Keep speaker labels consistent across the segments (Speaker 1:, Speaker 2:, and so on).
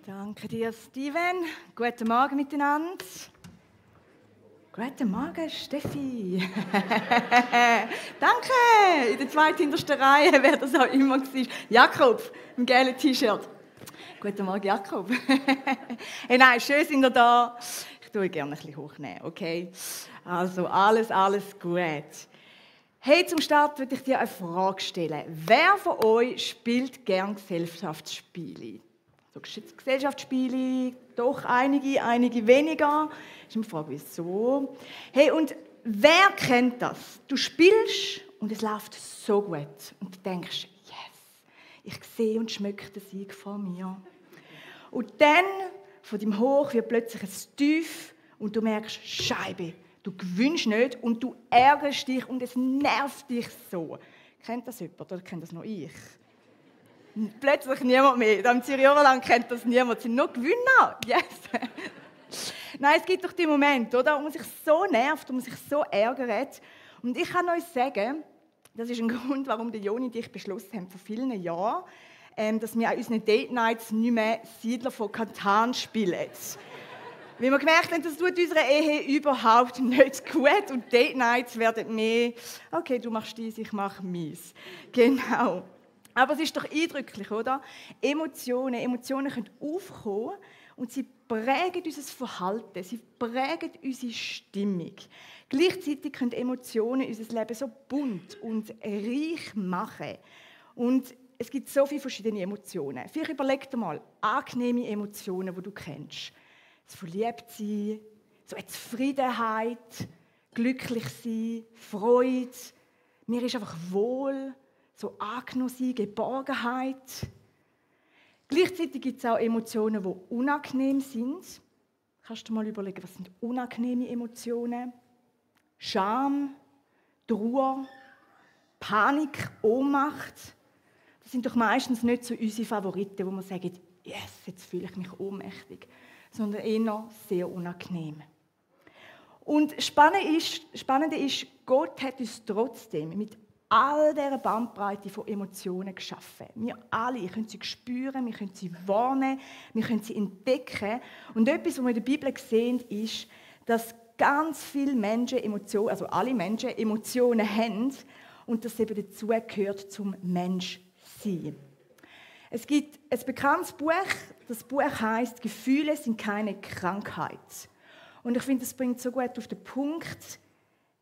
Speaker 1: Danke dir, Steven. Guten Morgen miteinander. Guten Morgen, Steffi. Danke. In der zweithintersten Reihe, wer das auch immer war. Jakob, im gelben T-Shirt. Guten Morgen, Jakob. Hey, nein, schön sind ihr da. Ich tue gerne ein bisschen hochnehmen, okay? Also, alles gut. Hey, zum Start würde ich dir eine Frage stellen. Wer von euch spielt gerne Gesellschaftsspiele? So Gesellschaftsspiele, doch einige weniger. Ich muss fragen, wieso. Hey, und wer kennt das? Du spielst und es läuft so gut. Und du denkst, yes, ich sehe und schmecke den Sieg vor mir. Und dann, von deinem Hoch, wird plötzlich ein Tief und du merkst, Scheibe, du gewinnst nicht und du ärgerst dich und es nervt dich so. Kennt das jemand oder kennt das noch ich? Plötzlich niemand mehr. Am Jahrelang kennt das niemand. Es sind nur Gewinner. Yes. Nein, es gibt doch die Momente, oder, wo man sich so nervt und man sich so ärgert. Und ich kann euch sagen, das ist ein Grund, warum der Joni und ich beschlossen haben, vor vielen Jahren, dass wir an unseren Date Nights nicht mehr Siedler von Catan spielen. Weil wir gemerkt haben, das tut unserer Ehe überhaupt nicht gut. Und Date Nights werden mehr, okay, du machst dies, ich mache meins. Genau. Aber es ist doch eindrücklich, oder? Emotionen können aufkommen und sie prägen unser Verhalten, sie prägen unsere Stimmung. Gleichzeitig können Emotionen unser Leben so bunt und reich machen. Und es gibt so viele verschiedene Emotionen. Vielleicht überleg dir mal angenehme Emotionen, die du kennst. Das Verliebtsein, so eine Zufriedenheit, glücklich sein, Freude, mir ist einfach wohl. So angenommen sein, Geborgenheit. Gleichzeitig gibt es auch Emotionen, die unangenehm sind. Kannst du mal überlegen, was sind unangenehme Emotionen? Scham, Trauer, Panik, Ohnmacht. Das sind doch meistens nicht so unsere Favoriten, wo man sagt, yes, jetzt fühle ich mich ohnmächtig, sondern eher sehr unangenehm. Und Spannende ist, Gott hat uns trotzdem mit all dieser Bandbreite von Emotionen geschaffen. Wir alle können sie spüren, wir können sie wahrnehmen, wir können sie entdecken. Und etwas, was wir in der Bibel sehen, ist, dass ganz viele Menschen Emotionen, also alle Menschen Emotionen haben und das eben dazu gehört zum Menschsein. Es gibt ein bekanntes Buch, das Buch heisst «Gefühle sind keine Krankheit». Und ich finde, das bringt so gut auf den Punkt.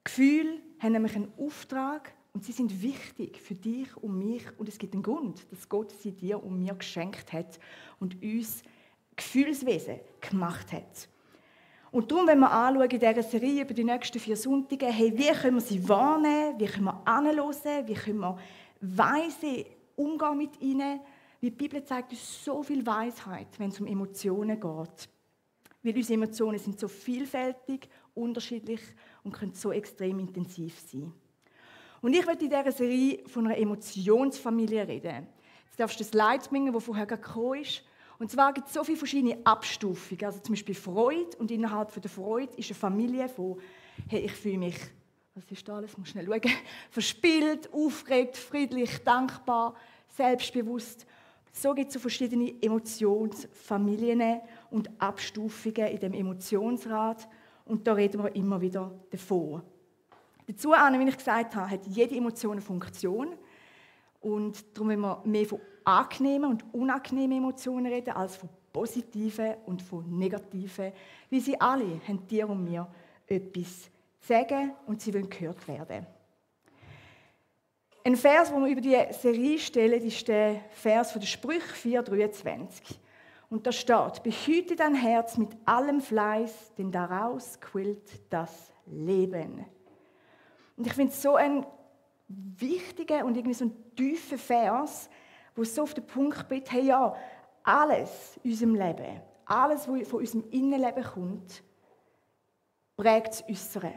Speaker 1: Gefühle haben nämlich einen Auftrag, und sie sind wichtig für dich und mich. Und es gibt einen Grund, dass Gott sie dir und mir geschenkt hat und uns Gefühlswesen gemacht hat. Und darum, wenn wir anschauen in dieser Serie über die nächsten 4 Sonntage, hey, wie können wir sie wahrnehmen, wie können wir hinhören, wie können wir weise umgehen mit ihnen. Weil die Bibel zeigt uns so viel Weisheit, wenn es um Emotionen geht. Weil unsere Emotionen sind so vielfältig, unterschiedlich und können so extrem intensiv sein. Und ich möchte in dieser Serie von einer Emotionsfamilie reden. Jetzt darfst du das Slide bringen, das vorher gekommen ist. Und zwar gibt es so viele verschiedene Abstufungen. Also zum Beispiel Freude. Und innerhalb der Freude ist eine Familie von, hey, ich fühle mich, was ist da alles? Ich muss schnell schauen. Verspielt, aufgeregt, friedlich, dankbar, selbstbewusst. So gibt es so verschiedene Emotionsfamilien und Abstufungen in dem Emotionsrad. Und da reden wir immer wieder davon. Dazu, wie ich gesagt habe, hat jede Emotion eine Funktion. Und darum wollen wir mehr von angenehmen und unangenehmen Emotionen reden, als von positiven und von negativen. Weil sie alle haben dir und mir etwas zu sagen und sie wollen gehört werden. Ein Vers, den wir über diese Serie stellen, ist der Vers von der Sprüche 4,23. Und da steht, behüte dein Herz mit allem Fleiß, denn daraus quillt das Leben. Und ich finde es so ein wichtiger und irgendwie so ein tiefer Vers, wo so auf den Punkt bringt, hey ja, alles in unserem Leben, alles, was von unserem Innenleben kommt, prägt das Äußere.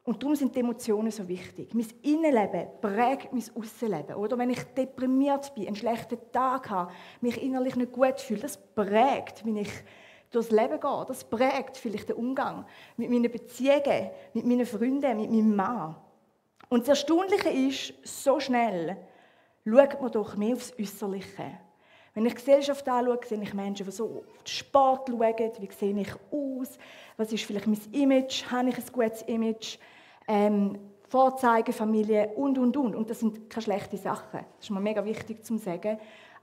Speaker 1: Und darum sind die Emotionen so wichtig. Mein Innenleben prägt mein Aussenleben. Oder wenn ich deprimiert bin, einen schlechten Tag habe, mich innerlich nicht gut fühle, das prägt, wie ich durchs Leben gehe. Das prägt vielleicht den Umgang mit meinen Beziehungen, mit meinen Freunden, mit meinem Mann. Und das Erstaunliche ist, so schnell schaut man doch mehr aufs Äußerliche. Wenn ich die Gesellschaft anschaue, sehe ich Menschen, die so auf den Sport schauen, wie sehe ich aus, was ist vielleicht mein Image, habe ich ein gutes Image, Vorzeigefamilie und. Und das sind keine schlechten Sachen. Das ist mir mega wichtig zu sagen.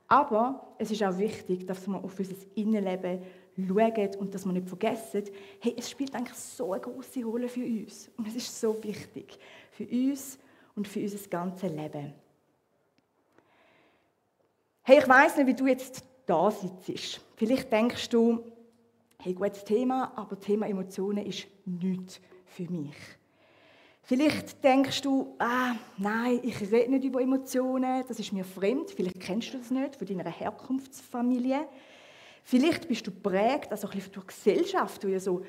Speaker 1: Aber es ist auch wichtig, dass wir auf unser Innenleben schauen und dass wir nicht vergessen, hey, es spielt eigentlich so eine grosse Rolle für uns. Und es ist so wichtig für uns und für unser ganzes Leben. Hey, ich weiss nicht, wie du jetzt da sitzt. Vielleicht denkst du, hey, gutes Thema, aber das Thema Emotionen ist nichts für mich. Vielleicht denkst du, nein, ich rede nicht über Emotionen, das ist mir fremd. Vielleicht kennst du das nicht von deiner Herkunftsfamilie. Vielleicht bist du geprägt, also ein bisschen durch die Gesellschaft, wo ja so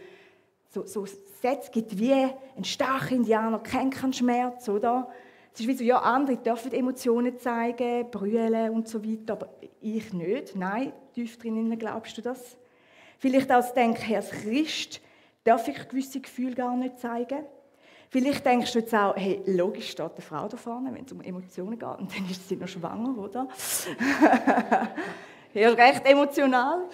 Speaker 1: Sätze gibt wie ein starker Indianer kennt keinen Schmerz, oder? Es ist wie so, ja, andere dürfen Emotionen zeigen, brüllen und so weiter, aber ich nicht. Nein, tief drinnen glaubst du das? Vielleicht auch denken, Herr Christ, darf ich gewisse Gefühle gar nicht zeigen? Vielleicht denkst du jetzt auch, hey, logisch steht eine Frau da vorne, wenn es um Emotionen geht, und dann ist sie noch schwanger, oder? Ja, recht emotional.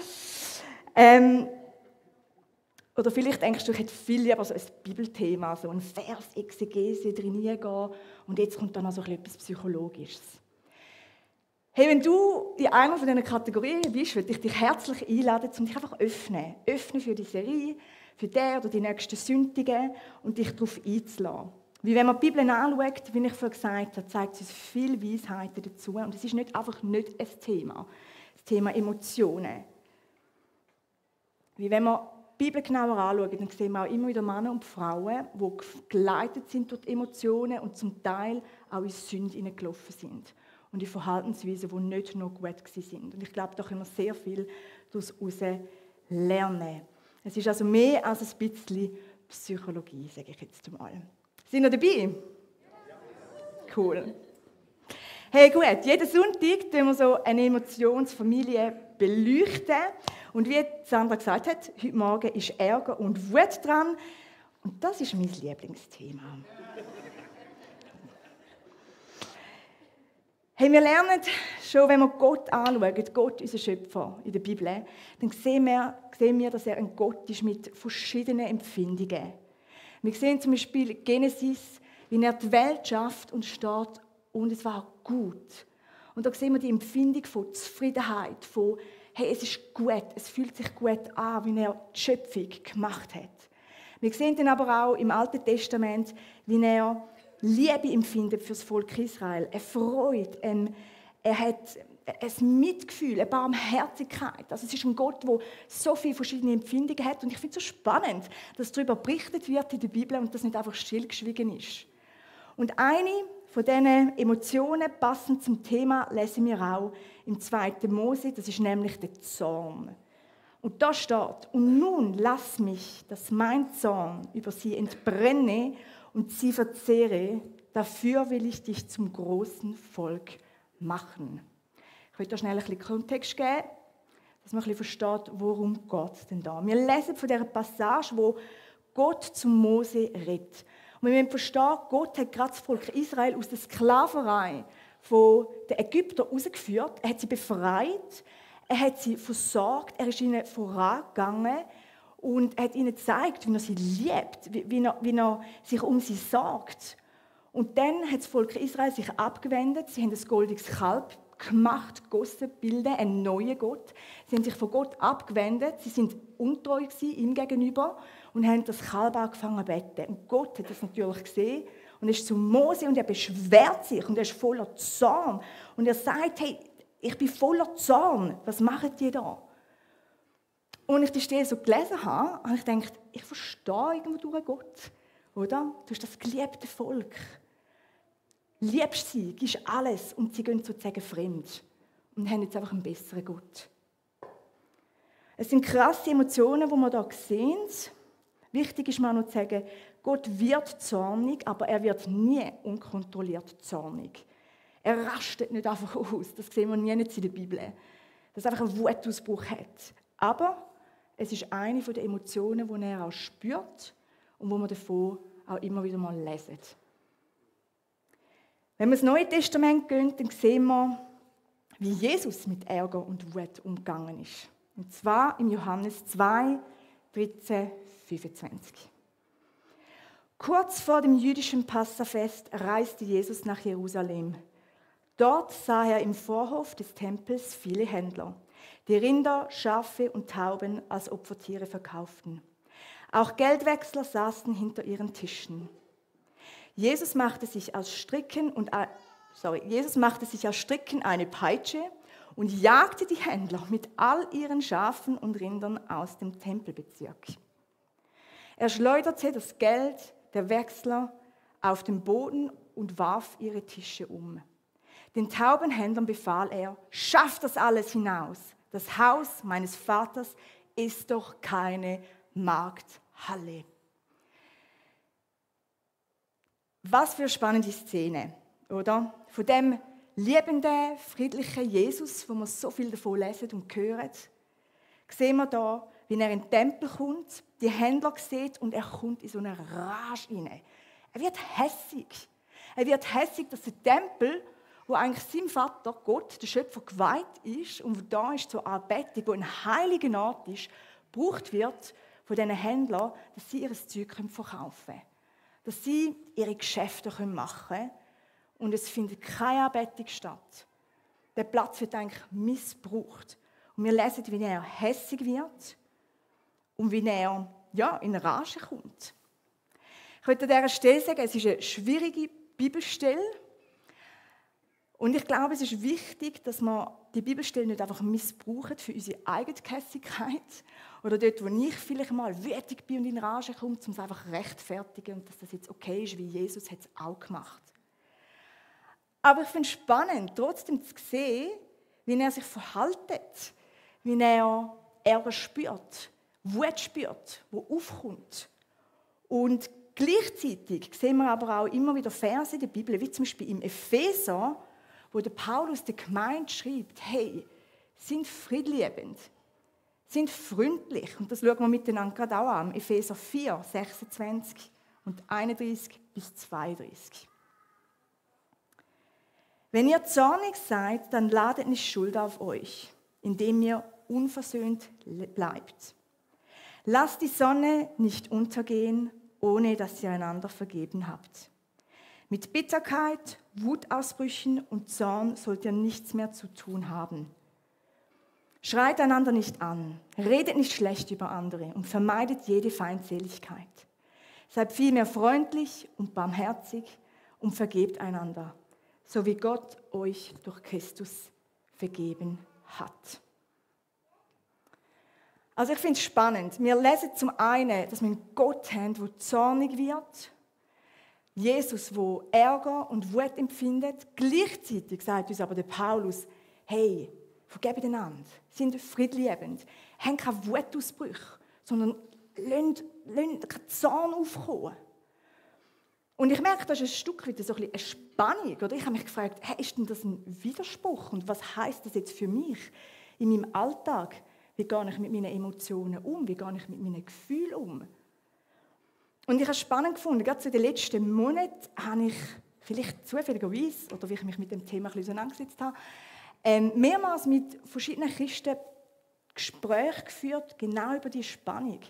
Speaker 1: Oder vielleicht denkst du, ich hätte viel lieber so ein Bibelthema, so ein Vers, Exegese drin gehen und jetzt kommt dann noch so etwas Psychologisches. Hey, wenn du in einer von diesen Kategorien bist, würde ich dich herzlich einladen, um dich einfach öffnen. Öffnen für die Serie, für den oder die nächsten Sündigen und dich darauf einzulassen. Wie wenn man die Bibel anschaut, wie ich vorhin gesagt habe, zeigt es uns viele Weisheiten dazu. Und es ist nicht einfach nicht ein Thema. Das Thema Emotionen. Wie wenn man die Bibel genauer anschauen, dann sehen wir auch immer wieder Männer und Frauen, die geleitet sind durch die Emotionen und zum Teil auch in Sünde hineingelaufen sind. Und in Verhaltensweisen, die nicht noch gut waren. Und ich glaube, da können wir sehr viel daraus lernen. Es ist also mehr als ein bisschen Psychologie, sage ich jetzt mal. Sind ihr dabei? Cool. Hey, gut, jeden Sonntag tun wir so eine Emotionsfamilie beleuchten. Und wie Sandra gesagt hat, heute Morgen ist Ärger und Wut dran. Und das ist mein Lieblingsthema. Hey, wir lernen schon, wenn wir Gott anschauen, Gott, unser Schöpfer in der Bibel, dann sehen wir, dass er ein Gott ist mit verschiedenen Empfindungen. Wir sehen zum Beispiel Genesis, wie er die Welt schafft und steht, und es war gut. Und da sehen wir die Empfindung von Zufriedenheit, von hey, es ist gut, es fühlt sich gut an, wie er die Schöpfung gemacht hat. Wir sehen dann aber auch im Alten Testament, wie er Liebe empfindet für das Volk Israel, eine Freude, er hat ein Mitgefühl, eine Barmherzigkeit. Also es ist ein Gott, der so viele verschiedene Empfindungen hat. Und ich finde es so spannend, dass darüber berichtet wird in der Bibel und das nicht einfach stillgeschwiegen ist. Und eine von diesen Emotionen, passend zum Thema, lesen wir auch im 2. Mose, das ist nämlich der Zorn. Und da steht, und nun lass mich, dass mein Zorn über sie entbrenne und sie verzehre, dafür will ich dich zum großen Volk machen. Ich möchte da schnell ein bisschen Kontext geben, dass man ein bisschen versteht, worum es denn da. Wir lesen von dieser Passage, wo Gott zum Mose redet. Und wir müssen verstehen, Gott hat gerade das Volk Israel aus der Sklaverei von den Ägyptern herausgeführt. Er hat sie befreit, er hat sie versorgt, er ist ihnen vorangegangen und hat ihnen gezeigt, wie er sie liebt, wie er sich um sie sorgt. Und dann hat das Volk Israel sich abgewendet, sie haben ein goldiges Kalb gemacht, gegossen, bilden einen neuen Gott. Sie haben sich von Gott abgewendet, sie sind untreu gewesen, ihm gegenüber und haben das Kalb angefangen zu beten. Und Gott hat das natürlich gesehen und ist zu Mose und er beschwert sich und er ist voller Zorn. Und er sagt, hey, ich bin voller Zorn, was macht ihr da? Und ich die Stelle so gelesen habe ich gedacht, ich verstehe irgendwo durch Gott, oder? Du bist das geliebte Volk. Liebst sie, gibst alles und sie gehen sozusagen fremd und haben jetzt einfach einen besseren Gott. Es sind krasse Emotionen, die wir hier sehen. Wichtig ist mir noch zu sagen, Gott wird zornig, aber er wird nie unkontrolliert zornig. Er rastet nicht einfach aus, das sehen wir nie in der Bibel, dass er einfach einen Wutausbruch hat. Aber es ist eine der Emotionen, die er auch spürt und wo wir davon auch immer wieder mal lesen. Wenn wir ins Neue Testament gehen, dann sehen wir, wie Jesus mit Ärger und Wut umgegangen ist. Und zwar im Johannes 2, 13, 25. Kurz vor dem jüdischen Passafest reiste Jesus nach Jerusalem. Dort sah er im Vorhof des Tempels viele Händler, die Rinder, Schafe und Tauben als Opfertiere verkauften. Auch Geldwechsler saßen hinter ihren Tischen. Jesus machte sich aus Stricken eine Peitsche und jagte die Händler mit all ihren Schafen und Rindern aus dem Tempelbezirk. Er schleuderte das Geld der Wechsler auf den Boden und warf ihre Tische um. Den Taubenhändlern befahl er: Schafft das alles hinaus. Das Haus meines Vaters ist doch keine Markthalle. Was für eine spannende Szene, oder? Von dem liebenden, friedlichen Jesus, wo wir so viel davon lesen und hören, sehen wir da, wie er in den Tempel kommt, die Händler sieht und er kommt in so eine Rage rein. Er wird hässig. Er wird hässig, dass der Tempel, wo eigentlich seinem Vater, Gott, der Schöpfer, geweiht ist und wo da ist zur Anbetung, wo ein heiliger Ort ist, gebraucht wird von diesen Händlern, dass sie ihr Zeug verkaufen können. Dass sie ihre Geschäfte machen können und es findet keine Anbetung statt. Der Platz wird eigentlich missbraucht. Und wir lesen, wie er hässig wird und wie er in Rage kommt. Ich möchte an dieser Stelle sagen, es ist eine schwierige Bibelstelle. Und ich glaube, es ist wichtig, dass wir die Bibelstelle nicht einfach missbrauchen für unsere Eigenkässigkeit oder dort, wo ich vielleicht mal wütig bin und in Rage komme, um es einfach rechtfertigen und dass das jetzt okay ist, wie Jesus hat es auch gemacht. Aber ich finde es spannend, trotzdem zu sehen, wie er sich verhält, wie er Ärger spürt, Wut spürt, wo aufkommt. Und gleichzeitig sehen wir aber auch immer wieder Verse in der Bibel, wie zum Beispiel im Epheser, wo der Paulus der Gemeinde schreibt: Hey, sind friedliebend, sind freundlich. Und das schauen wir miteinander gerade auch an. Epheser 4, 26 und 31 bis 32. Wenn ihr zornig seid, dann ladet nicht Schuld auf euch, indem ihr unversöhnt bleibt. Lasst die Sonne nicht untergehen, ohne dass ihr einander vergeben habt. Mit Bitterkeit, Wutausbrüchen und Zorn sollt ihr nichts mehr zu tun haben. Schreit einander nicht an, redet nicht schlecht über andere und vermeidet jede Feindseligkeit. Seid vielmehr freundlich und barmherzig und vergebt einander, so wie Gott euch durch Christus vergeben hat. Also ich finde es spannend. Wir lesen zum einen, dass wir einen Gott haben, der zornig wird. Jesus, der Ärger und Wut empfindet. Gleichzeitig sagt uns aber der Paulus: Hey, vergebt einander, seid friedliebend, habt keine Wutausbrüche, sondern lasst keinen Zorn aufkommen. Und ich merke, das ist ein Stück weit so ein bisschen eine Spannung. Oder? Ich habe mich gefragt, hey, ist denn das ein Widerspruch? Und was heisst das jetzt für mich in meinem Alltag? Wie gehe ich mit meinen Emotionen um? Wie gehe ich mit meinen Gefühlen um? Und ich habe es spannend gefunden, gerade so in den letzten Monaten habe ich, vielleicht zufälligerweise, oder wie ich mich mit dem Thema ein bisschen auseinandergesetzt habe, mehrmals mit verschiedenen Christen Gespräche geführt, genau über diese Spannung.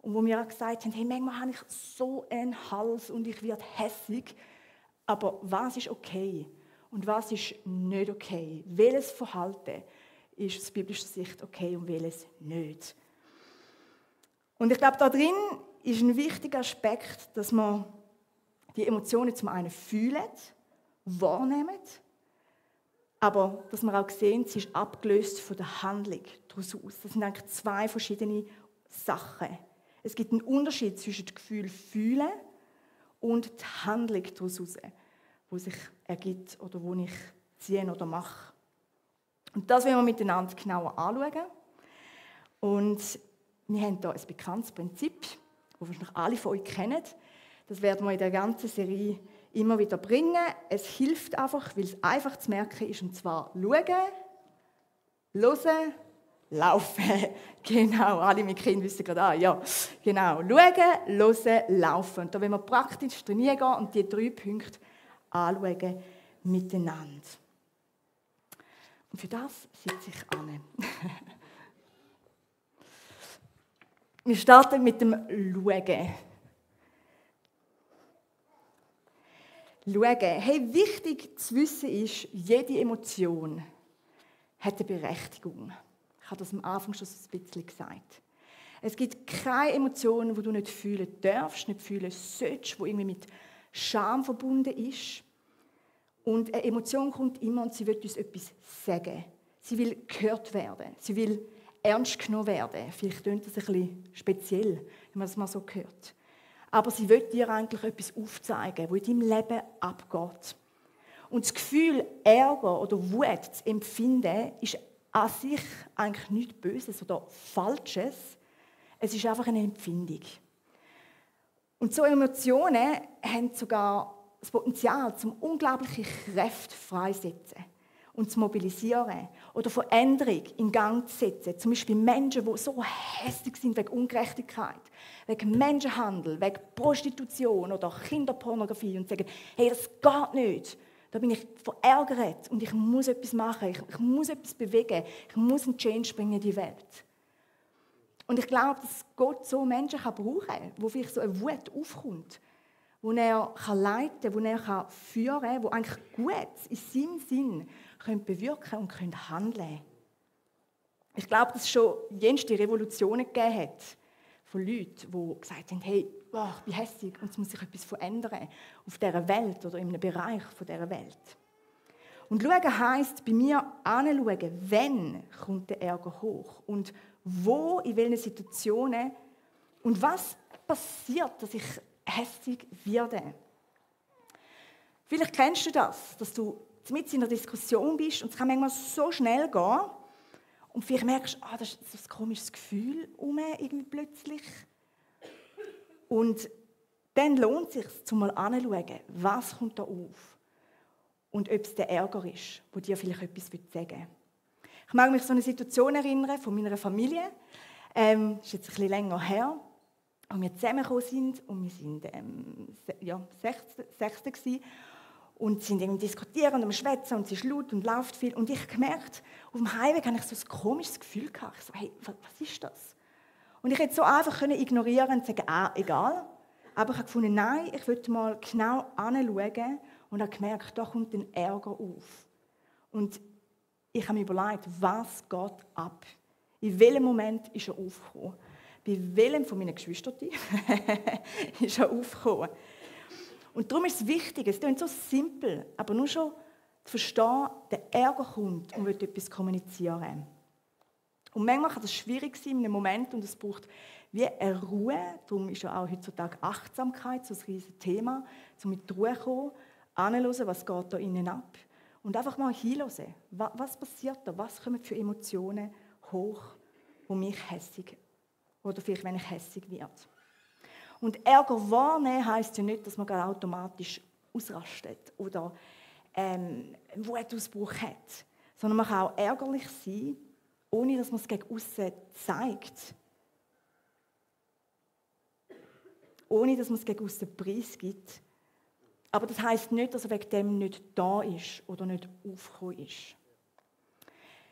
Speaker 1: Und wo mir auch gesagt haben, hey, manchmal habe ich so einen Hals und ich werde hässig, aber was ist okay und was ist nicht okay? Welches Verhalten ist aus biblischer Sicht okay und welches nicht? Und ich glaube, da drin ist ein wichtiger Aspekt, dass man die Emotionen zum einen fühlen, wahrnehmen, aber dass man auch sehen, sie ist abgelöst von der Handlung daraus. Das sind eigentlich zwei verschiedene Sachen. Es gibt einen Unterschied zwischen dem Gefühl fühlen und der Handlung daraus, die sich ergibt oder die ich ziehe oder mache. Und das wollen wir miteinander genauer anschauen. Und wir haben hier ein bekanntes Prinzip, das wahrscheinlich alle von euch kennen. Das werden wir in der ganzen Serie immer wieder bringen. Es hilft einfach, weil es einfach zu merken ist, und zwar schauen, hören, laufen. Genau, alle mit Kindern wissen gerade, ja, genau. Schauen, hören, laufen. Und da wollen wir praktisch trainieren gehen und die 3 Punkte anschauen miteinander. Und für das sitze ich an. Wir starten mit dem Schauen. Schauen. Hey, wichtig zu wissen ist, jede Emotion hat eine Berechtigung. Ich habe das am Anfang schon so ein bisschen gesagt. Es gibt keine Emotion, die du nicht fühlen darfst, nicht fühlen sollst, die irgendwie mit Scham verbunden ist. Und eine Emotion kommt immer und sie will uns etwas sagen. Sie will gehört werden. Sie will ernst genommen werden. Vielleicht klingt das ein bisschen speziell, wenn man das mal so hört. Aber sie will dir eigentlich etwas aufzeigen, was in deinem Leben abgeht. Und das Gefühl, Ärger oder Wut zu empfinden, ist an sich eigentlich nichts Böses oder Falsches. Es ist einfach eine Empfindung. Und so Emotionen haben sogar das Potenzial, zum unglaubliche Kräfte freisetzen und zu mobilisieren oder Veränderung in Gang zu setzen. Zum Beispiel Menschen, die so hässlich sind wegen Ungerechtigkeit, wegen Menschenhandel, wegen Prostitution oder Kinderpornografie und sagen, hey, das geht nicht. Da bin ich verärgert und ich muss etwas machen, ich muss etwas bewegen, ich muss einen Change bringen in die Welt. Und ich glaube, dass Gott so Menschen brauchen kann, wo vielleicht so eine Wut aufkommt, wo er leiten kann, wo er führen kann, wo eigentlich gut in seinem Sinn bewirken und handeln können. Ich glaube, dass es schon jenste Revolutionen gegeben hat von Leuten, die gesagt haben, hey, oh, ich bin hässig und es muss sich etwas verändern auf dieser Welt oder in einem Bereich dieser Welt. Und schauen heisst, bei mir anschauen, wenn kommt der Ärger hoch und wo, in welchen Situationen und was passiert, dass ich hässig werde. Vielleicht kennst du das, dass du mitten in einer Diskussion bist und es kann manchmal so schnell gehen und vielleicht merkst du, das ist so ein komisches Gefühl irgendwie plötzlich. Und dann lohnt es sich, mal anzuschauen, was kommt da auf und ob es der Ärger ist, der dir vielleicht etwas sagen will. Ich mag mich an so eine Situation erinnern von meiner Familie. Das ist jetzt ein bisschen länger her. Als wir zusammengekommen sind und wir waren 6. Und sind irgendwie diskutieren und schwätzen und es ist laut und läuft viel. Und ich habe gemerkt, auf dem Heimweg habe ich so ein komisches Gefühl gehabt. Ich so, hey, was ist das? Und ich hätte so einfach ignorieren und sagen, egal. Aber ich habe gefunden, nein, ich wollte mal genau anschauen und habe gemerkt, da kommt ein Ärger auf. Und ich habe mir überlegt, was geht ab? In welchem Moment ist er aufgekommen? Bei welchem von meinen Geschwistern ist er aufgekommen? Und darum ist es wichtig, es klingt so simpel, aber nur schon zu verstehen, der Ärger kommt und will etwas kommunizieren. Und manchmal kann das schwierig sein in einem Moment und es braucht wie eine Ruhe. Darum ist ja auch heutzutage Achtsamkeit so ein riesiges Thema, um mit der Ruhe zu kommen, anzuhören, was geht da innen ab. Und einfach mal hinhören, was passiert da, was kommen für Emotionen hoch, die mich hässig oder vielleicht, wenn ich hässig werde. Und Ärger wahrnehmen heisst ja nicht, dass man automatisch ausrastet oder einen Wutausbruch hat, sondern man kann auch ärgerlich sein, ohne dass man es gegen aussen zeigt. Ohne dass man es gegen aussen preisgibt. Aber das heisst nicht, dass er wegen dem nicht da ist oder nicht aufgekommen ist.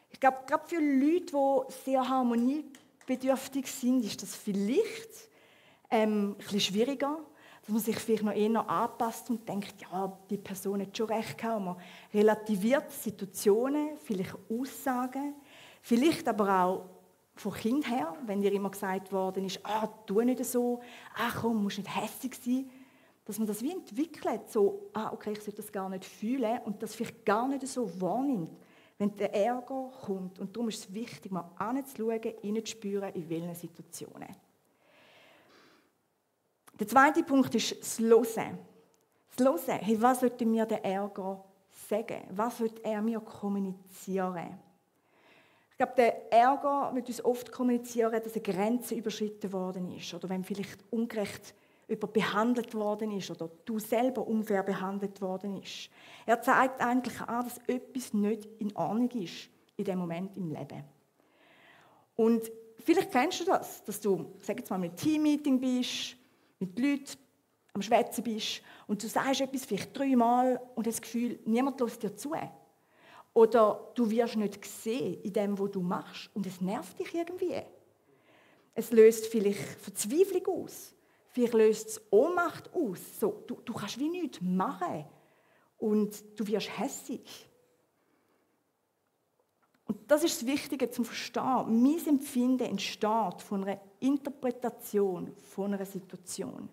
Speaker 1: Ich glaube, gerade für Leute, die sehr harmoniebedürftig sind, ist das vielleicht ein bisschen schwieriger, dass man sich vielleicht noch eher anpasst und denkt, ja, die Person hat schon recht gehabt. Und man relativiert Situationen, vielleicht Aussagen, vielleicht aber auch von Kind her, wenn dir immer gesagt worden ist, tu nicht so, komm, musst nicht hässig sein, dass man das wie entwickelt, so, okay, ich sollte das gar nicht fühlen und das vielleicht gar nicht so wahrnimmt, wenn der Ärger kommt. Und darum ist es wichtig, mal hinzuschauen, hineinzuspüren, in welchen Situationen. Der zweite Punkt ist das Hören. Das Hören, hey, was sollte mir der Ärger sagen? Was sollte er mir kommunizieren? Ich glaube, der Ärger wird uns oft kommunizieren, dass eine Grenze überschritten worden ist oder wenn vielleicht ungerecht jemand behandelt worden ist oder du selber unfair behandelt worden ist. Er zeigt eigentlich an, dass etwas nicht in Ordnung ist in dem Moment im Leben. Und vielleicht kennst du das, dass du, sag jetzt mal, in einem Teammeeting bist, mit Leuten am Schwätzen bist und du sagst etwas vielleicht 3-mal und hast das Gefühl, niemand hört dir zu. Oder du wirst nicht gesehen in dem, was du machst. Und es nervt dich irgendwie. Es löst vielleicht Verzweiflung aus. Vielleicht löst es Ohnmacht aus. So, du kannst wie nichts machen. Und du wirst hässig. Und das ist das Wichtige zum Verstehen. Mein Empfinden entsteht von einer Interpretation von einer Situation.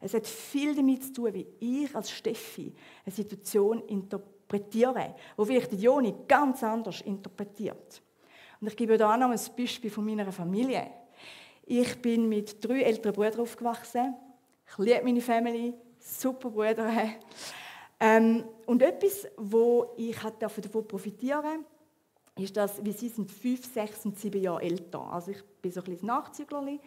Speaker 1: Es hat viel damit zu tun, wie ich als Steffi eine Situation interpretiere, wo vielleicht die Joni ganz anders interpretiert. Und ich gebe euch auch noch ein Beispiel von meiner Familie. Ich bin mit 3 älteren Brüdern aufgewachsen. Ich liebe meine Family, super Brüder. Und etwas, wo ich davon profitieren durfte, ist, dass sie sind 5, 6 und 7 Jahre älter. Also ich bin so ein bisschen Nachzüglerli.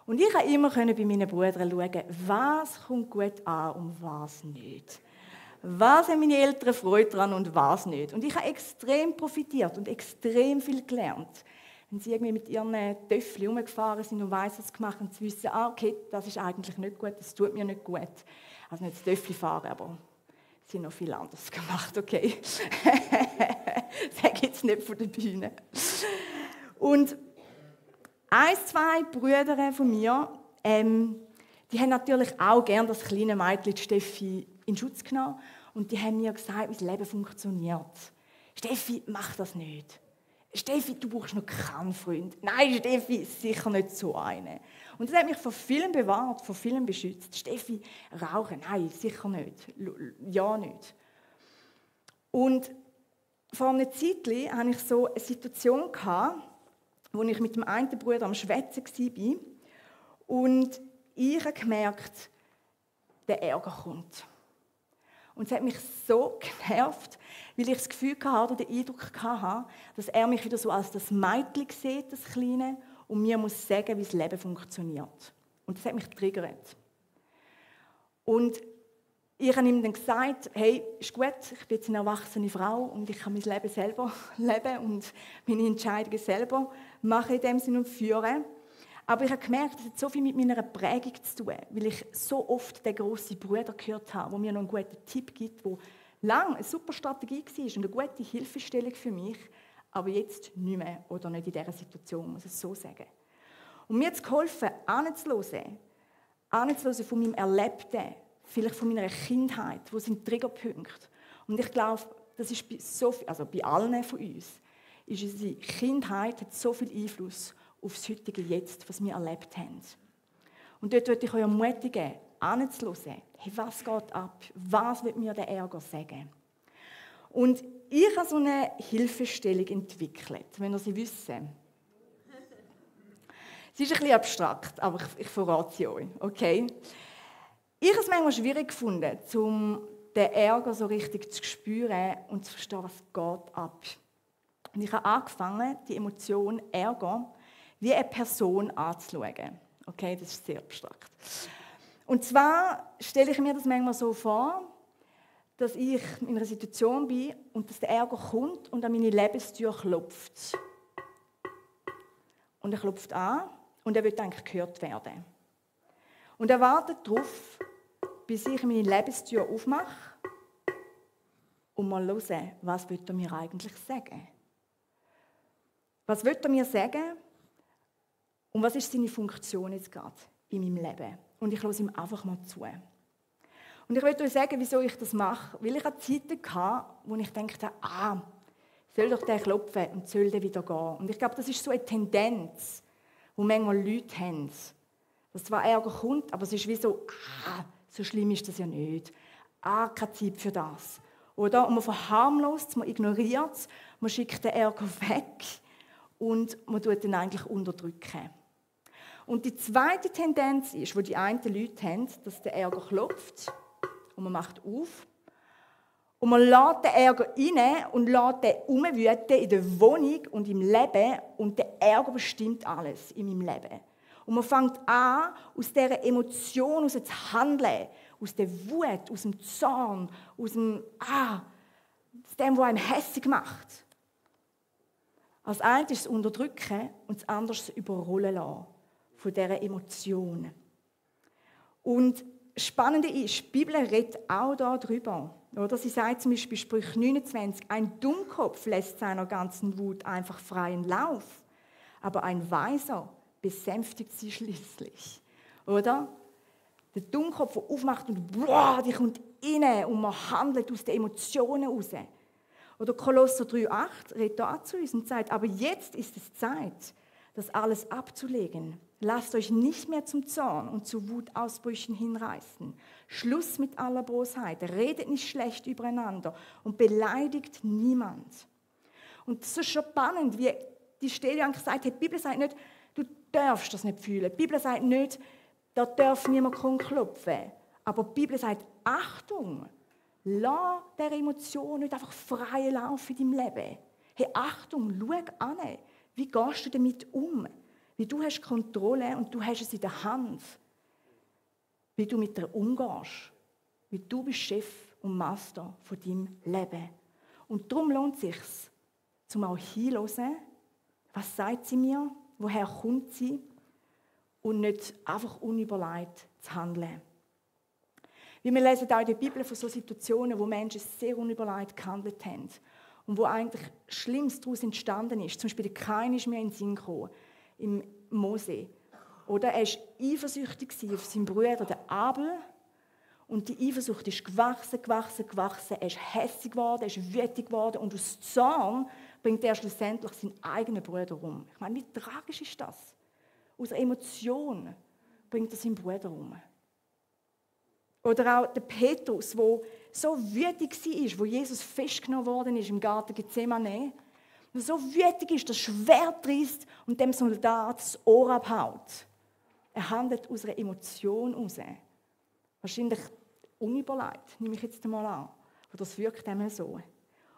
Speaker 1: Und ich konnte immer bei meinen Brüdern schauen, was kommt gut an und was nicht. Was haben meine Eltern Freude daran und was nicht. Und ich habe extrem profitiert und extrem viel gelernt. Wenn sie irgendwie mit ihren Töffel rumgefahren sind und weiss, was gemacht haben, zu wissen, okay, das ist eigentlich nicht gut, das tut mir nicht gut. Also nicht das Töffel fahren, aber sie haben noch viel anderes gemacht, okay. Das gibt es nicht von der Bühne. Und 1, 2 Brüder von mir, die haben natürlich auch gerne das kleine Mädchen Steffi in Schutz genommen. Und die haben mir gesagt, wie das Leben funktioniert. Steffi, mach das nicht. Steffi, du brauchst noch keinen Freund. Nein, Steffi, sicher nicht so eine. Und das hat mich vor vielen bewahrt, vor vielen beschützt. Steffi, rauchen? Nein, sicher nicht. Ja, nicht. Und vor einer Zeit hatte ich so eine Situation, wo ich mit dem einen Bruder am Schwätzen war. Und ich habe gemerkt, der Ärger kommt. Und es hat mich so genervt, weil ich das Gefühl hatte, oder den Eindruck hatte, dass er mich wieder so als das Mädchen sieht, das Kleine, und mir muss sagen, wie das Leben funktioniert. Und das hat mich getriggert. Und ich habe ihm dann gesagt, hey, ist gut, ich bin jetzt eine erwachsene Frau und ich kann mein Leben selber leben und meine Entscheidungen selber machen in dem Sinne und führen. Aber ich habe gemerkt, das hat so viel mit meiner Prägung zu tun, weil ich so oft den grossen Bruder gehört habe, der mir noch einen guten Tipp gibt, der lange eine super Strategie war und eine gute Hilfestellung für mich, aber jetzt nicht mehr oder nicht in dieser Situation, muss ich es so sagen. Und mir hat es geholfen, anzuhören von meinem Erlebten, vielleicht von meiner Kindheit, wo sind Triggerpunkte. Und ich glaube, das ist bei allen von uns, ist unsere Kindheit hat so viel Einfluss auf das heutige Jetzt, was wir erlebt haben. Und dort würde ich euch ermutigen, anzuhören, hey, was geht ab? Was wird mir der Ärger sagen? Und ich habe so eine Hilfestellung entwickelt, wenn ihr sie wissen. Sie ist ein bisschen abstrakt, aber ich verrate sie euch, okay? Ich habe es manchmal schwierig gefunden, um den Ärger so richtig zu spüren und zu verstehen, was geht ab. Und ich habe angefangen, die Emotion Ärger wie eine Person anzuschauen. Okay, das ist sehr abstrakt. Und zwar stelle ich mir das manchmal so vor, dass ich in einer Situation bin und dass der Ärger kommt und an meine Lebenstür klopft. Und er klopft an und er will eigentlich gehört werden. Und er wartet darauf, bis ich meine Lebenstür aufmache und mal höre, was will er mir eigentlich sagen? Was will er mir sagen? Und was ist seine Funktion jetzt gerade in meinem Leben? Und ich höre ihm einfach mal zu. Und ich möchte euch sagen, wieso ich das mache. Weil ich hatte Zeiten hatte, wo ich dachte, soll doch der klopfen und soll der wieder gehen. Und ich glaube, das ist so eine Tendenz, die manchmal Leute haben. Dass zwar Ärger kommt, aber es ist wie so, so schlimm ist das ja nicht. Keine Zeit für das. Oder? Und man verharmlost es, man ignoriert es, man schickt den Ärger weg und man tut ihn eigentlich unterdrücken. Und die zweite Tendenz ist, wo die einen Leute haben, dass der Ärger klopft und man macht auf und man lässt den Ärger rein und lässt den umwüten in der Wohnung und im Leben und der Ärger bestimmt alles in meinem Leben. Und man fängt an, aus dieser Emotion, aus dem Handeln, aus der Wut, aus dem Zorn, aus dem aus dem, was einem hässig macht. Als eines ist das Unterdrücken und das andere ist das Überrollen lassen von dieser Emotion. Und das Spannende ist, die Bibel redet auch darüber. Oder? Sie sagt zum Beispiel Sprüche 29, ein Dummkopf lässt seiner ganzen Wut einfach freien Lauf, aber ein Weiser besänftigt sie schließlich. Oder? Der Dummkopf, der aufmacht und die kommt rein und man handelt aus den Emotionen raus. Oder Kolosser 3,8 redet da zu uns und sagt, aber jetzt ist es Zeit, das alles abzulegen. Lasst euch nicht mehr zum Zorn und zu Wutausbrüchen hinreißen. Schluss mit aller Bosheit. Redet nicht schlecht übereinander und beleidigt niemand. Und das ist schon spannend, wie die Stelle eigentlich sagt, die Bibel sagt nicht, du darfst das nicht fühlen. Die Bibel sagt nicht, da darf niemand klopfen. Aber die Bibel sagt, Achtung, lass dieser Emotion nicht einfach freien Lauf in deinem Leben. Hey, Achtung, schau an. Wie gehst du damit um? Wie du hast Kontrolle und du hast es in der Hand. Wie du mit ihr umgehst. Wie du bist Chef und Master von deinem Leben. Und darum lohnt es sich, zum auch hinzuhören, was sagt sie mir, woher kommt sie und nicht einfach unüberlegt zu handeln. Wie wir lesen auch in der Bibel von so Situationen, wo Menschen sehr unüberlegt gehandelt haben und wo eigentlich Schlimmes daraus entstanden ist. Zum Beispiel der Kain ist mir in den Sinn gekommen, im Mose. Oder er war eifersüchtig auf seinen Bruder, den Abel. Und die Eifersucht ist gewachsen. Er ist hässig geworden, er ist wütend geworden. Und aus Zorn bringt er schlussendlich seinen eigenen Bruder um. Ich meine, wie tragisch ist das? Aus Emotion bringt er seinen Bruder um. Oder auch der Petrus, der so wütend war, wo Jesus festgenommen worden ist im Garten Gethsemane. Der so wütend ist, das Schwert reißt und dem Soldat das Ohr abhaut. Er handelt aus einer Emotion heraus. Wahrscheinlich unüberlegt, nehme ich jetzt einmal an. Oder das wirkt einmal so.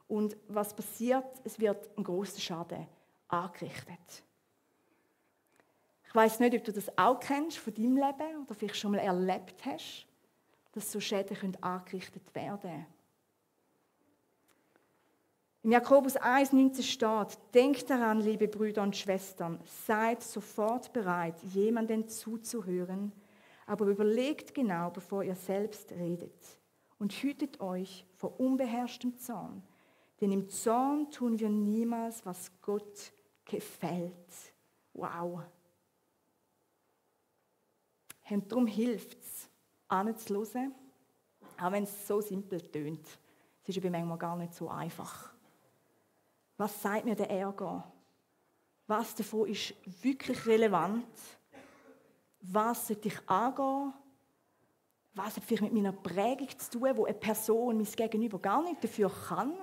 Speaker 1: Und was passiert? Es wird ein grosser Schaden angerichtet. Ich weiss nicht, ob du das auch kennst von deinem Leben oder vielleicht schon mal erlebt hast, dass so Schäden angerichtet werden können. Im Jakobus 1,19 steht, denkt daran, liebe Brüder und Schwestern, seid sofort bereit, jemandem zuzuhören, aber überlegt genau, bevor ihr selbst redet. Und hütet euch vor unbeherrschtem Zorn, denn im Zorn tun wir niemals, was Gott gefällt. Wow. Und darum hilft es, anzuhören, auch wenn es so simpel tönt. Es ist aber manchmal gar nicht so einfach. Was sagt mir der Ärger? Was davon ist wirklich relevant? Was sollte ich angehen? Was hat vielleicht mit meiner Prägung zu tun, wo eine Person, mein Gegenüber, gar nicht dafür kann?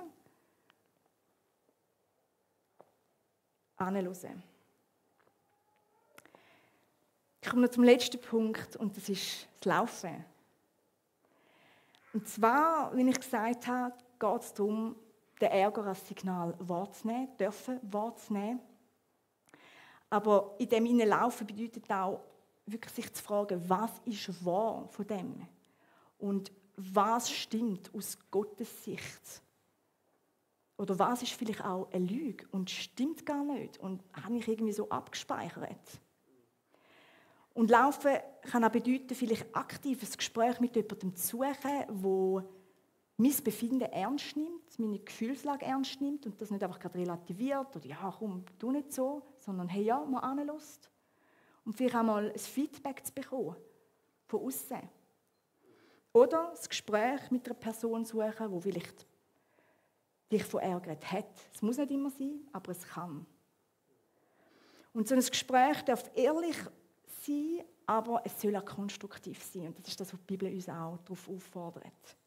Speaker 1: Anhören. Ich komme noch zum letzten Punkt und das ist das Laufen. Und zwar, wie ich gesagt habe, geht es darum, den Ärger als Signal wahrzunehmen, wahrzunehmen. Aber in dem Laufen bedeutet auch, wirklich sich zu fragen, was ist wahr von dem? Und was stimmt aus Gottes Sicht? Oder was ist vielleicht auch eine Lüge und stimmt gar nicht und habe ich irgendwie so abgespeichert? Und Laufen kann auch bedeuten, vielleicht aktives Gespräch mit jemandem zu suchen, wo mein Befinden ernst nimmt, meine Gefühlslage ernst nimmt und das nicht einfach gerade relativiert oder ja, komm, tu nicht so, sondern hey, ja, mal anlässt. Und vielleicht auch mal ein Feedback zu bekommen, von außen. Oder das Gespräch mit einer Person suchen, die vielleicht dich verärgert hat. Es muss nicht immer sein, aber es kann. Und so ein Gespräch darf ehrlich sein, aber es soll auch konstruktiv sein. Und das ist das, was die Bibel uns auch darauf auffordert.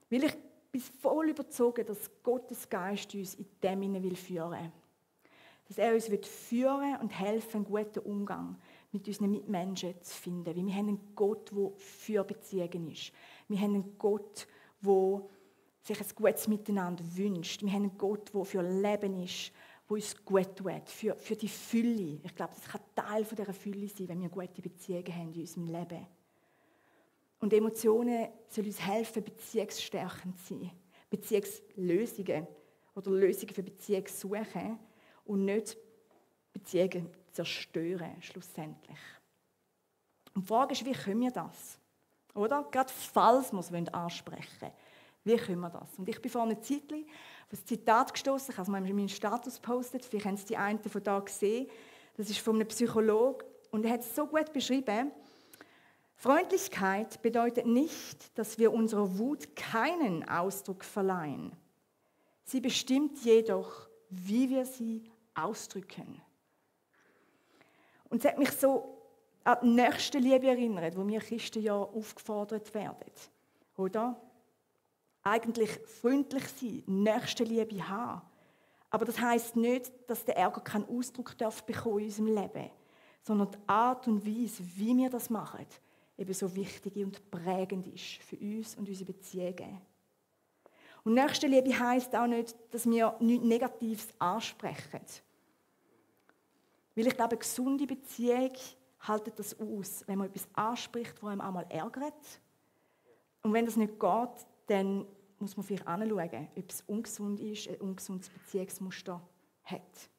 Speaker 1: Weil ich bin voll überzeugt, dass Gottes Geist uns in dem führen will. Dass er uns führen und helfen, einen guten Umgang mit unseren Mitmenschen zu finden. Weil wir haben einen Gott, der für Beziehungen ist. Wir haben einen Gott, der sich ein gutes Miteinander wünscht. Wir haben einen Gott, der für Leben ist, der uns gut tut, für die Fülle. Ich glaube, das kann Teil von dieser Fülle sein, wenn wir gute Beziehungen haben in unserem Leben. Und Emotionen sollen uns helfen, beziehungsstärkend zu sein. Beziehungslösungen oder Lösungen für Beziehungen suchen und nicht Beziehungen zerstören, schlussendlich. Und die Frage ist, wie können wir das? Oder? Gerade falls wir es ansprechen wollen. Wie können wir das? Und ich bin vor einer Zeit auf ein Zitat gestoßen, ich habe es mal in meinen Status gepostet, vielleicht haben es die einen von da gesehen. Das ist von einem Psychologen und er hat es so gut beschrieben. Freundlichkeit bedeutet nicht, dass wir unserer Wut keinen Ausdruck verleihen. Sie bestimmt jedoch, wie wir sie ausdrücken. Und es hat mich so an die Nächstenliebe erinnert, wo wir Christen ja aufgefordert werden. Oder? Eigentlich freundlich sein, Nächstenliebe haben. Aber das heisst nicht, dass der Ärger keinen Ausdruck bekommen in unserem Leben, sondern die Art und Weise, wie wir das machen, eben so wichtig und prägend ist für uns und unsere Beziehungen. Und Nächstenliebe heisst auch nicht, dass wir nichts Negatives ansprechen. Weil ich glaube, eine gesunde Beziehung hält das aus, wenn man etwas anspricht, das einem auch mal ärgert. Und wenn das nicht geht, dann muss man vielleicht anschauen, ob es ungesund ist, ein ungesundes Beziehungsmuster hat.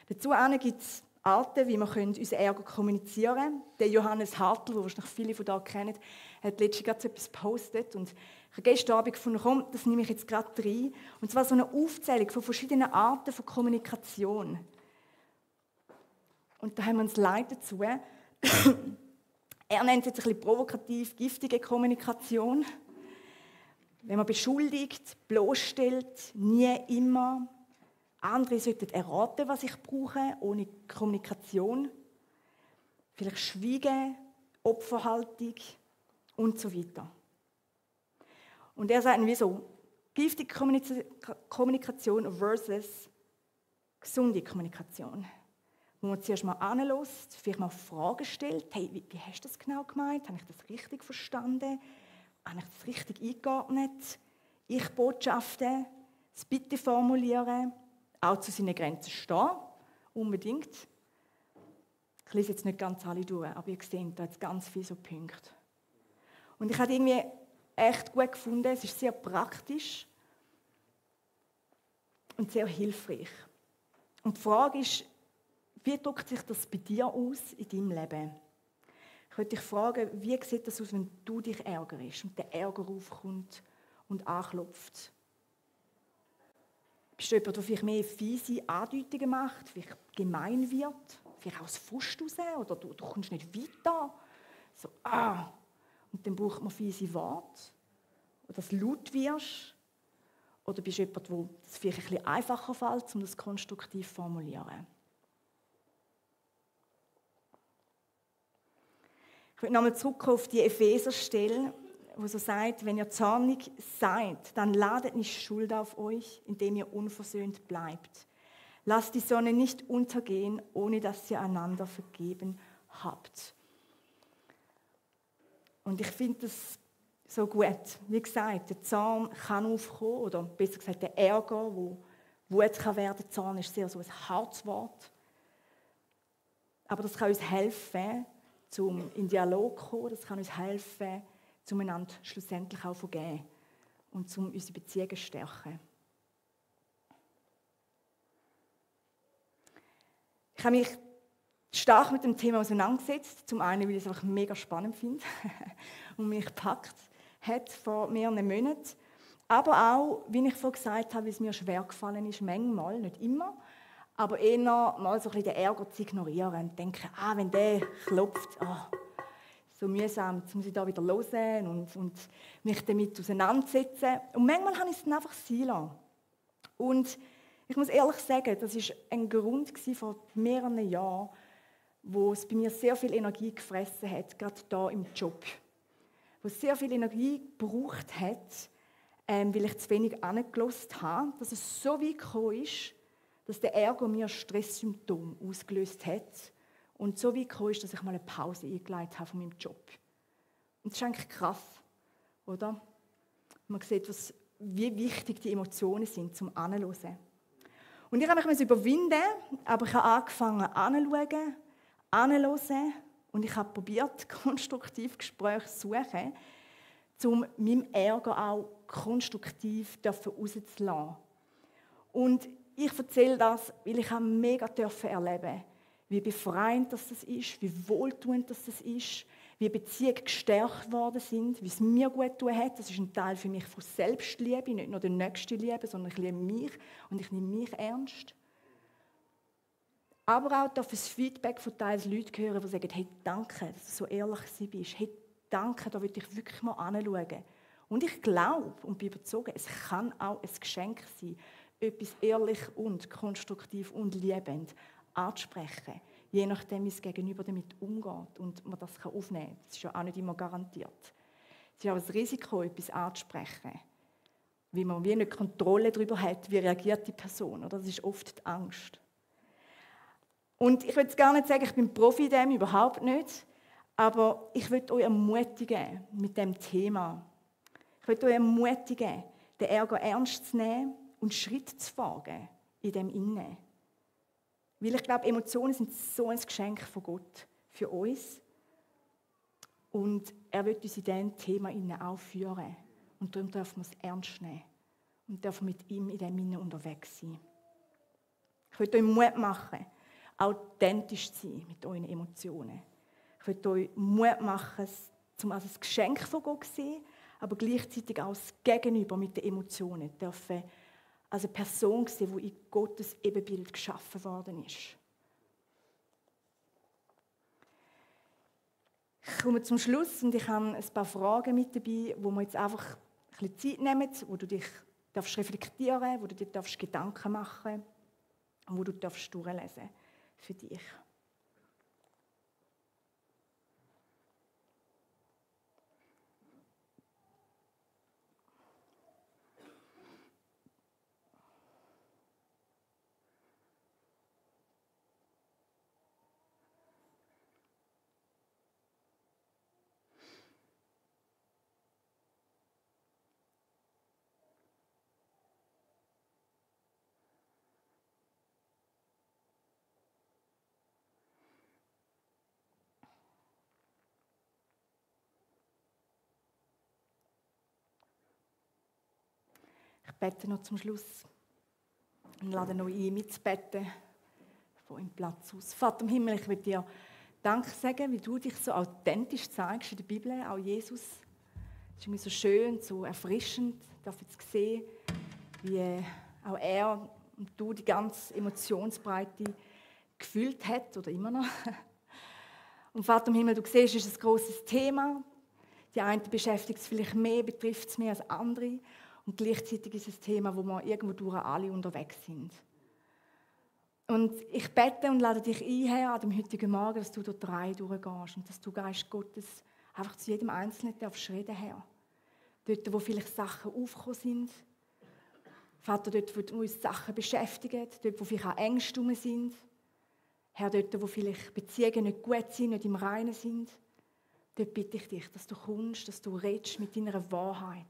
Speaker 1: Dazu gibt es Arten, wie wir unseren Ärger kommunizieren können. Der Johannes Hartl, den wahrscheinlich viele von da kennen, hat letztens gerade so etwas gepostet. Und ich habe gestern Abend gefunden, komm, das nehme ich jetzt gerade rein. Und zwar so eine Aufzählung von verschiedenen Arten von Kommunikation. Und da haben wir ein Slide dazu. Er nennt es jetzt ein bisschen provokativ giftige Kommunikation. Wenn man beschuldigt, bloßstellt, nie, immer. Andere sollten erraten, was ich brauche, ohne Kommunikation. Vielleicht Schweigen, Opferhaltung und so weiter. Und er sagt wie so, giftige Kommunikation versus gesunde Kommunikation. Wo man zuerst mal anlässt, vielleicht mal Fragen stellt. Hey, wie hast du das genau gemeint? Habe ich das richtig verstanden? Habe ich das richtig eingeordnet? Ich Botschaften, das Bitte formulieren, auch zu seinen Grenzen stehen, unbedingt. Ich lese jetzt nicht ganz alle durch, aber ihr seht, da hat es ganz viele so Punkte. Und ich habe irgendwie echt gut gefunden, es ist sehr praktisch und sehr hilfreich. Und die Frage ist, wie drückt sich das bei dir aus in deinem Leben? Ich würde dich fragen, wie sieht das aus, wenn du dich ärgerst und der Ärger aufkommt und anklopft? Bist du jemand, der vielleicht mehr fiese Andeutungen macht, vielleicht gemein wird, vielleicht aus Frust raus, oder du kommst nicht weiter? So, und dann braucht man fiese Worte, oder dass du laut wirst. Oder bist du jemand, der es vielleicht ein bisschen einfacher fällt, um das konstruktiv zu formulieren? Ich will nochmal zurückkommen auf die Epheser-Stelle, wo so sagt, wenn ihr zornig seid, dann ladet nicht Schuld auf euch, indem ihr unversöhnt bleibt. Lasst die Sonne nicht untergehen, ohne dass ihr einander vergeben habt. Und ich finde das so gut. Wie gesagt, der Zorn kann aufkommen, oder besser gesagt der Ärger, wo Wut kann werden. Zorn ist sehr so ein hartes Wort. Aber das kann uns helfen, zum in Dialog zu kommen. Das kann uns helfen, einander schlussendlich auch vergeben und um unsere Beziehungen zu stärken. Ich habe mich stark mit dem Thema auseinandergesetzt. Zum einen, weil ich es einfach mega spannend finde und mich gepackt hat vor mehreren Monaten. Aber auch, wie ich vorhin gesagt habe, wie es mir schwer gefallen ist, manchmal, nicht immer, aber eher mal so ein bisschen den Ärger zu ignorieren und denken, wenn der klopft, so mühsam, jetzt muss ich da wieder hören und mich damit auseinandersetzen. Und manchmal habe ich es dann einfach sein lassen. Und ich muss ehrlich sagen, das war ein Grund vor mehreren Jahren, wo es bei mir sehr viel Energie gefressen hat, gerade hier im Job. Wo es sehr viel Energie gebraucht hat, weil ich zu wenig angehört habe, dass es so weit gekommen ist, dass der Ärger mir Stresssymptome ausgelöst hat und so weit gekommen ist, dass ich mal eine Pause eingeleitet habe von meinem Job. Und das ist eigentlich krass, oder? Man sieht, wie wichtig die Emotionen sind zum Anhören. Und ich habe mich überwinden, aber ich habe angefangen anzuschauen, anzuhören und ich habe probiert, konstruktiv Gespräche zu suchen, um meinem Ärger auch konstruktiv rauszulassen. Und ich erzähle das, weil ich mega erleben durfte, wie befreiend das ist, wie wohltuend das ist, wie Beziehungen gestärkt worden sind, wie es mir gut getan hat. Das ist ein Teil für mich von Selbstliebe, nicht nur den Nächsten lieben, sondern ich liebe mich und ich nehme mich ernst. Aber auch darf das Feedback von teils Leuten hören, die sagen, hey, danke, dass du so ehrlich bist. Hey, danke, da will ich wirklich mal anschauen. Und ich glaube und bin überzeugt, es kann auch ein Geschenk sein, etwas ehrlich und konstruktiv und liebend anzusprechen. Je nachdem, wie das Gegenüber damit umgeht und man das aufnehmen kann. Das ist ja auch nicht immer garantiert. Es ist auch ein Risiko, etwas anzusprechen, weil man wie nicht Kontrolle darüber hat, wie reagiert die Person. Oder? Das ist oft die Angst. Und ich will jetzt gar nicht sagen, ich bin Profi in dem, überhaupt nicht. Aber ich will euch ermutigen mit dem Thema. Ich will euch ermutigen, den Ärger ernst zu nehmen und Schritt zu wagen in dem Innen. Weil ich glaube, Emotionen sind so ein Geschenk von Gott für uns. Und er will uns in diesem Thema innen auch führen. Und darum dürfen wir es ernst nehmen. Und dürfen mit ihm in diesem Innen unterwegs sein. Ich will euch Mut machen, authentisch zu sein mit euren Emotionen. Ich will euch Mut machen, um als ein Geschenk von Gott zu sehen, aber gleichzeitig auch das Gegenüber mit den Emotionen dürfen als eine Person sehen, die in Gottes Ebenbild geschaffen worden ist. Ich komme zum Schluss und ich habe ein paar Fragen mit dabei, wo wir jetzt einfach ein bisschen Zeit nehmen, wo du dich reflektieren darfst, wo du dir Gedanken machen darfst und wo du durchlesen darfst für dich. Ich bete noch zum Schluss und lade noch ein, mitzubeten von im Platz aus. Vater im Himmel, ich will dir Dank sagen, wie du dich so authentisch zeigst in der Bibel, auch Jesus. Es ist mir so schön, so erfrischend, ich darf jetzt sehen, wie auch er und du die ganze Emotionsbreite gefühlt hat oder immer noch. Und Vater im Himmel, du siehst, es ist ein grosses Thema. Die einen beschäftigt es vielleicht mehr, betrifft es mehr als andere. Und gleichzeitig ist es ein Thema, wo wir irgendwo durch alle unterwegs sind. Und ich bete und lade dich ein, Herr, an dem heutigen Morgen, dass du durch die Reihe durchgehst und dass du, Geist Gottes, einfach zu jedem Einzelnen darfst reden, Herr. Dort, wo vielleicht Sachen aufgekommen sind. Vater, dort, wo uns Sachen beschäftigen, dort, wo vielleicht auch Ängste sind. Herr, dort, wo vielleicht Beziehungen nicht gut sind, nicht im Reinen sind. Dort bitte ich dich, dass du kommst, dass du redest mit deiner Wahrheit.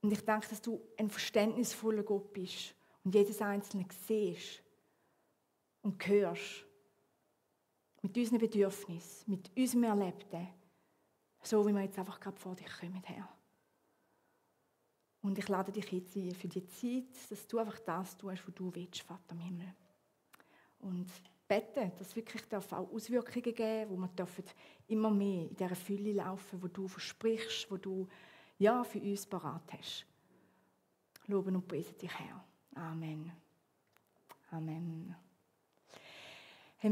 Speaker 1: Und ich denke, dass du ein verständnisvoller Gott bist und jedes Einzelne siehst und hörst. Mit unseren Bedürfnissen, mit unserem Erlebten. So wie wir jetzt einfach gerade vor dich kommen, Herr. Und ich lade dich jetzt ein für die Zeit, dass du einfach das tust, was du willst, Vater im Himmel. Und bete, dass es wirklich auch Auswirkungen geben, wo wir immer mehr in dieser Fülle laufen, wo du versprichst, wo du ja für uns parat hast. Loben und preisen dich, Herr. Amen. Amen.